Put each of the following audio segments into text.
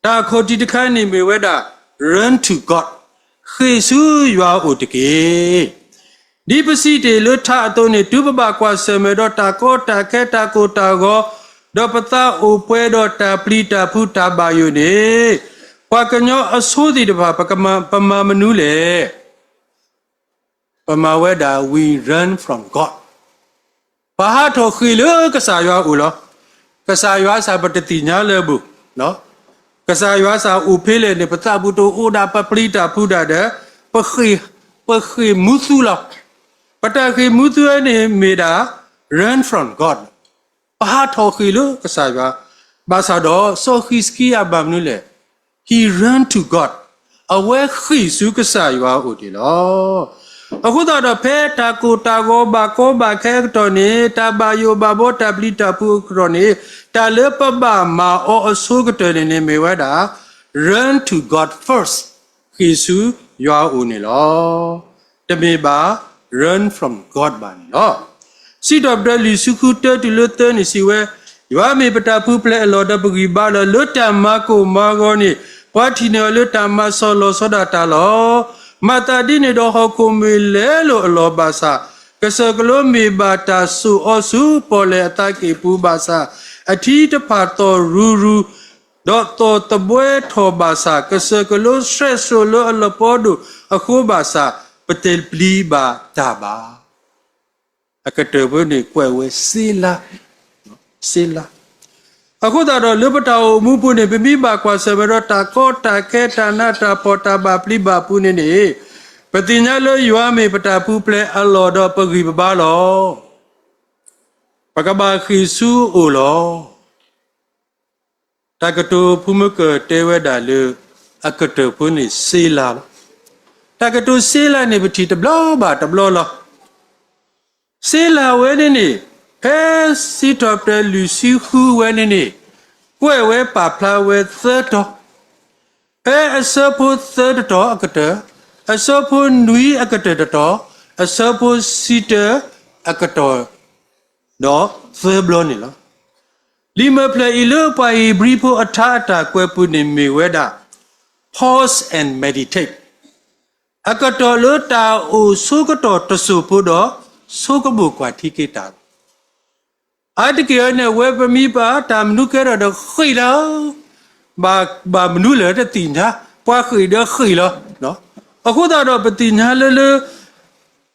တၢ်ခီၣ်ထံးတခါန့ၣ်မ့ၢ်ဝဲဒၣ် run to God, ဃ့ၢ်ဆူယွၤအအိၣ်တက့ၢ်. ဒ်ပစံးတ့ၢ်လၢထါအသိးန့ၣ်, တုၤပဘၣ်ကွၢ်ဆၢၣ်မဲာ်ဒီးတၢ်ကီတၢ်ခဲတၢ်ကိၢ်တၢ်ဂီၤ, ဒီးပသးအိၣ်ပှဲၤဒီးတၢ်ပျံၤတၢ်ဖုးတၢ်ဘၣ်ယိၣ်န့ၣ်, ပှၤကညီအဆိသ့ၣ်တဖၣ် ပကမၤ, ပမၤမနုၤလဲၣ်. ပမၤဝဲဒၣ် we run from God. ပဟးထီၣ်ဃ့ၢ်လၢကစၢ်ယွၤအအိၣ်လီၤ. ကစၢ်ယွၤစ့ၢ်ပတသ့ၣ်ညါလၢၤဘၣ်. ကစၢ်ယွၤစ့ၢ်အိၣ်ဖဲလဲၣ်န့ၣ် ပသးပူၤတအိၣ်ဒၣ် ပပျံၤတၢ်ဖုးတၢ်ဒီး ပဃ့ၢ်, ပဃ့ၢ်မူသူလီၤ. ပတၢ်ဃ့ၢ်မူသူန့ၣ်မ့ၢ်ဒၣ် run from God. ပဟးထီၣ်ဃ့ၢ်လၢကစၢ်ယွၤ, ဘၣ်ဆၣ်ဒီးစီၤဃံးစကံယၤဘၣ်မနုၤလဲၣ်. He run to God. အဝဲဃ့ၢ်ဆူကစၢ်ယွၤအအိၣ်န့ၣ်လီၤ. အဃိသတးဒီး ဖဲတၢ်ကိၢ်တၢ်ဂီၤဘၣ်ကီဘၣ်ခဲအကတီၢ်န့ၣ်, တၢ်ဘၣ်ယိၣ်ဘၣ်ဘီတၢ်ပျံၤတၢ်ဖုးအကတီၢ်န့ၣ်, တၢ်လၢပဘၣ်မၤအီၤအဆိကတၢၢ်န့ၣ်န့ၣ် မ့ၢ်ဝဲဒၣ် run to God first. ဃ့ၢ်ဆူယွၤအအိၣ်န့ၣ်လီၤ. တမ့ၢ်ဘၣ် run from God ဘၣ်န့ၣ်လီၤ. စံးထီၣ်ပတြၢၤလွံၢ်ဆံဃု တၢတုၤလၢသၢန့ၣ်စံးဝဲ, ယွၤမ့ၢ်ပတၢ်ပူၤဖျဲးအလီၢ်ဒီးပဂံၢ်ဘါလီၤ. လၢတၢ်မၤကိၢ်မၤဂီၤန့ၣ် ပှၤထံၣ်န့ၢ်အီၤလၢတၢ်မၤစီၢ်လီၤဆီဒၣ်တၢ်လီၤ. မၤသးဒ်န့ၣ်ဒီးဟီၣ်ခိၣ်မ့ၢ်လဲလိာ်အလီၢ်ဘၣ်ဆၣ်, ကစၢၢ်ကလိမ့ၢ်ဘၣ်တၢ်စိာ်အီၤဆူပီၣ်လဲၣ်အသးကံၢ်ပူၤဘၣ်ဆၣ်, အထံတဖၣ်သီၣ်ရူၤရူၤ ဒီးသီၣ်သဘှဲထီၣ်ဘၣ်ဆၣ်, ကစၢၢ်ကလိဆှဲးစိၣ်လၢအလီၢ်ပီဒိၣ်အဃိဘၣ်ဆၣ်, ပတပျံၤဘၣ်တၢ်ဘၣ်. အကတၢၢ်ဖိန့ၣ်ကွဲးဝဲစ့လါ, စ့လါ. အဃိသတးဒီးလၢပတၢ်အိၣ်မူပူၤန့ၣ် ပမ့ၢ်ဘၣ်ကွၢ်ဆၢၣ်မဲာ်ဒီးတၢ်ကီတၢ်ခဲတၢ်နးတၢ်ဖှီၣ်တၢ်ဘၣ်ပျံၤဘၣ်ဖုးန့ၣ်န့ၣ်, ပသ့ၣ်ညါလၢယွၤမ့ၢ်ပတၢ်ပူၤဖျဲးအလီၢ်ဒီးပဂံၢ်ပဘါလီၤ. ပကဘၣ်ဃ့ၢ်ဆူအအိၣ်လီၤ. တၢ်ကတိၤဖိမုၢ်ကၢၢ်တဲဝဲဒၣ်လၢ အကတၢၢ်ဖိန့ၣ်စ့လါလီၤ. တၢ်ကတိၤစ့လါန့ၣ် ပထံၣ်တဘျီဘၣ်တဘျီလီၤ. စ့လါဝဲန့ၣ်န့ၣ် ဖဲစံးထီၣ်ပတြၢၤလွံၢ်ဆံဃုဝဲန့ၣ်န့ၣ် ကွဲးဝဲပာ်ဖျါဝဲသၢတီၤ, ဖဲအဆၢဖိသၢတတီၤအကတၢၢ်, အဆၢဖိနွံအကတၢၢ်တတီၤ, အဆၢဖိဆံတၢအကတီၢ် ဒီးသၢဘျီန့ၣ်လီၤ. လံာ်မဲာ်ဖျၢၣ်အံၤလၢပှၤဧ့ၤဘြံၤဖိအထါအတၢ်ကွဲးပူၤန့ၣ်မ့ၢ်ဝဲဒၣ် pause and meditate, အကတီၢ်လၢတၢ်အိၣ်ဆိကတီၢ်တစိၢ်ဖိဒီး ဆိကမိၣ်ကွၢ်ထံက့ၤတၢ်လီၤ. အါတက့ၢ်အံၤန့ၣ် အဝဲပမ့ၢ်ဘၣ်တၢ်မနုၤကဲထီၣ်ဒီးဃ့ၢ်လီၤ, ဘၣ်မနုၤလဲၣ်တသ့ၣ်ညါ, ပှၤဃ့ၢ်ဒီးဃ့ၢ်လီၤ. အဃိသတးဒီးပသ့ၣ်ညါလၢလၢ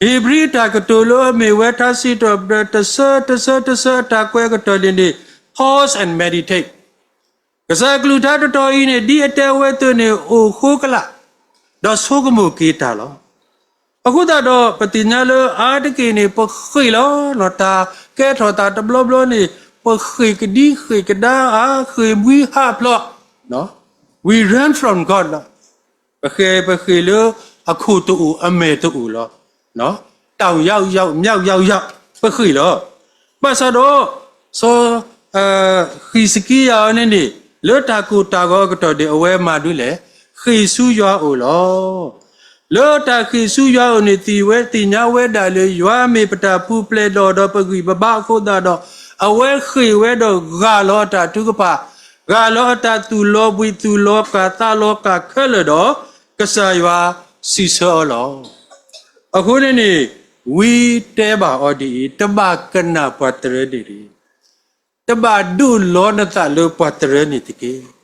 ဧ့ၤဘြံၤအတၢ်ကတိၤလၢအမ့ၢ်ဝဲထါစံးထီၣ်ပတြၢၤတဆၢတဆၢတဆၢအတၢ်ကွဲးအကတီၢ်န့ၣ်န့ၣ် pause and meditate, ကစၢ်ကလုၢ်ကထါတတီၤအံၤန့ၣ် ဒ်အတဲဝဲအသိးန့ၣ် အိၣ်ဃိကလာ် ဒီးဆိကမိၣ်က့ၤတၢ်လီၤ. အဃိသတးဒီး ပသ့ၣ်ညါလၢအါတက့ၢ်န့ၣ် ပဃ့ၢ်လီၤ, တၢ်ကဲထီၣ်သးတဘျီဘျီန့ၣ် ပဃ့ၢ်ကဒံဃ့ၢ်ကဒါအါ, ဃ့ၢ်မှံဟးဖျိး, we run from God လီၤ. ပဃ့ၢ်, ပဃ့ၢ်လၢအခိၣ်တအိၣ်အမဲာ်တအိၣ်လီၤ. တောင်ရောက်ရောက်, မြောက်ရောက်ရောက်, ပဃ့ၢ်လီၤ. ဘၣ်ဆၣ်ဒီး စီၤ ဃံးစကံယၤအံၤန့ၣ်န့ၣ် လၢတၢ်ကိၢ်တၢ်ဂီၤအကတီၢ်န့ၣ် အဝဲမၤဒ်လဲၣ်, ဃ့ၢ်ဆူယွၤအအိၣ်လီၤ. လၢတၢ်ဃ့ၢ်ဆူယွၤအအိၣ်န့ၣ် သ့ၣ်ဝဲသ့ၣ်ညါဝဲဒၣ်လၢ ယွၤမ့ၢ်ပတၢ်ပူၤဖျဲးလီၤဒီးပဂံၢ်ပဘါအဃိသတးဒီး အဝဲဃ့ၢ်ဝဲဒီးဂၢ်လီၤအတၢ်ထုကဖၣ်, ဂၢ်လီၤအတၢ်သူၣ်လီၤဘှံးသူၣ်လီၤကၢ်သးလီၤကၢ်ခဲလၢာ်ဒီး ကစၢ်ယွၤစံးဆၢအီၤလီၤ. အဃိန့ၣ်န့ၣ် ဝံတဲဘၣ်အီၤဒ်အံၤ, တဘၣ်ကနၣ်ပှၤတရၢန့ၣ်တဂ့ၤ, တဘၣ်ဒိးလီနသးလၢပှၤတရၢန့ၣ်တက့ၢ်.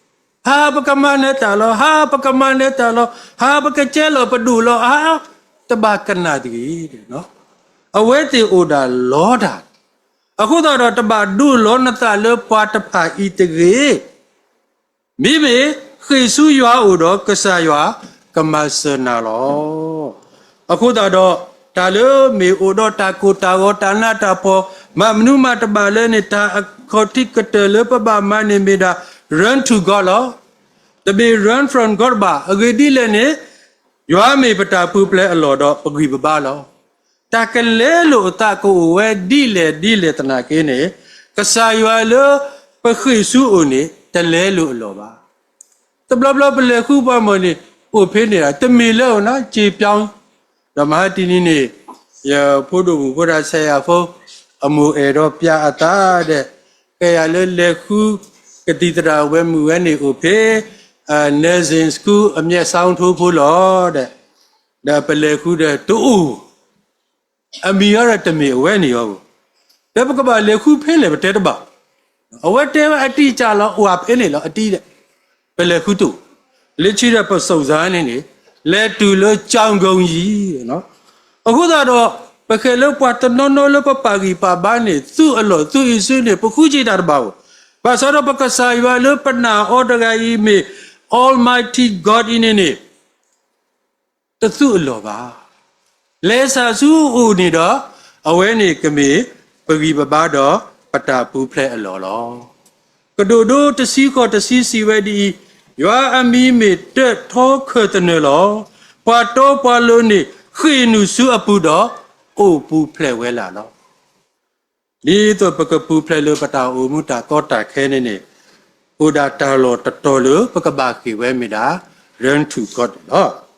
ဟါပကမၤနၢၤတၢ်လီၤ, ဟါပကမၤနၢၤတၢ်လီၤ, ဟါပကကဲလီၤပဒိၣ်လီၤ, ဟါ တဘၣ်ကနၣ်တဂ့ၤ. အဝဲသ့ၣ်အိၣ်ဒၣ်လီတၢ်, အဃိသတးဒီးတဘၣ်ဒိးလီနသးလၢပှၤတဖၣ်အံၤတဂ့ၤ. မ့မ့ၢ်ဃ့ၢ်ဆူယွၤအအိၣ်ဒီး ကစၢ်ယွၤကမၤစၢၤနၤလီၤ. အဃိသတးဒီး တၢ်လၢမ့ၢ်အိၣ်ဒီးတၢ်ကိၢ်တၢ်ဂီၤ တၢ်နးတၢ်ဖှီၣ် မၤမနုၤမၤတဘၣ်လၢန့ၣ် တၢ်အခီၣ်ထံးကတၢၢ်လၢပဘၣ်မၤန့ၣ်မ့ၢ်ဒၣ် run to God လီၤ. တမ့ၢ် run from God ဘၣ်. အဂ့ၢ်ဒ်လဲၣ်န့ၣ် ယွၤမ့ၢ်ပတၢ်ပူၤဖျဲးအလီၢ်ဒီးပဂံၢ်ပဘါလီၤ. တၢ်ကလဲလိာ်အသးကအိၣ်ဝဲဒ်လဲၣ်ဒ်လဲၣ်သနာ်က့န့ၣ် ကစၢ်ယွၤလၢပဃ့ၢ်ဆူအအိၣ်န့ၣ် တလဲလိာ်အလီၢ်ဘၣ်. တဘျီဘျီပလဲၤဃုပှၤမုၣ်န့ၣ် အိၣ်ဖဲန့ၣ် တမ့ၢ်လၢအိၣ်နီၤ စ့ပျီ ဒီးမဟါတနံၤန့ၣ် ယဖိဒိၣ်မုၣ်ဖိတၢ်ဆဲးယၤဖိ အမိၢ်အဲၣ်ဒိးပျးအသးဒီး ကဲယၤလၢလဲၤဃုကသံၣ်သရၣ်ဝဲမုၣ်ဝဲန့ၣ်အိၣ်ဖဲ nursing school အမျက်စောင်းထိုးဖိလီၤဒီး ဒီးပလဲၤဃုဒီးတအိၣ် အမံၤအီၤဒီးတမ့ၢ်အဝဲန့ၣ်အီၤ, ဒီးပကဘၣ်လဲၤဃုဖဲလဲၣ်ပတဲတဘၣ်, အဝဲတဲဝဲအတံၢ်ကၢ်လီၤ အိၣ်ဖဲန့ၣ်လီၤ အတံၢ်ဒီး ပလဲၤဃုတအိၣ်, လၢခံဒီးပစိာ်စၢ်န့ၣ်န့ၣ် လဲၤတုၤလၢ ကျောင်းကုန်းကြီး အဃိသတးဒီး ပဃဲၤလၢပှၤတနီၤနီၤလၢပပာ်ဂံၢ်ပာ်ဘါန့ၣ် သူၣ်အလီၢ်သူၣ်အံၤဆူန့ၣ် ပဃုက့ၤတၢ်တဘၣ်ဧိၤ, ဘၣ်ဆၣ်ဒီးပကစၢ်ယွၤလၢပနာ်အီၤတဂၤအံၤမ့ၢ် Almighty God အံၤန့ၣ်န့ၣ် တသူၣ်အလီၢ်ဘၣ်. လဲၤဆူအအိၣ်န့ၣ်ဒီး အဝဲန့ၣ်ကမ့ၢ်ပဂံၢ်ပဘါဒီးပတၢ်ပူၤဖျဲးအလီၢ်လီၤ. ကဒိၣ်ဒိတဆံဃိးတဆံစံးဝဲဒ်အံၤ, ယွၤအမံၤမ့ၢ်တၢထီခၢၣ်သနၢၣ်လီၤ. ပှၤတီပှၤလိၤန့ၣ် ဃ့ၢ်နုာ်ဆူအပူၤဒီး အိၣ်ပူၤဖျဲးဝဲလၢ်လီၤ. ဒ်သိးပကပူၤဖျဲးလၢပတၢ်အိၣ်မူတၢ်ကီတၢ်ခဲန့ၣ်န့ၣ် အိၣ်ဒၣ်တၢ်လီၢ်တတီၤလၢပကဘၣ်ဃ့ၢ်ဝဲမ့ၢ်ဒၣ် run to God န့ၣ်လီၤ.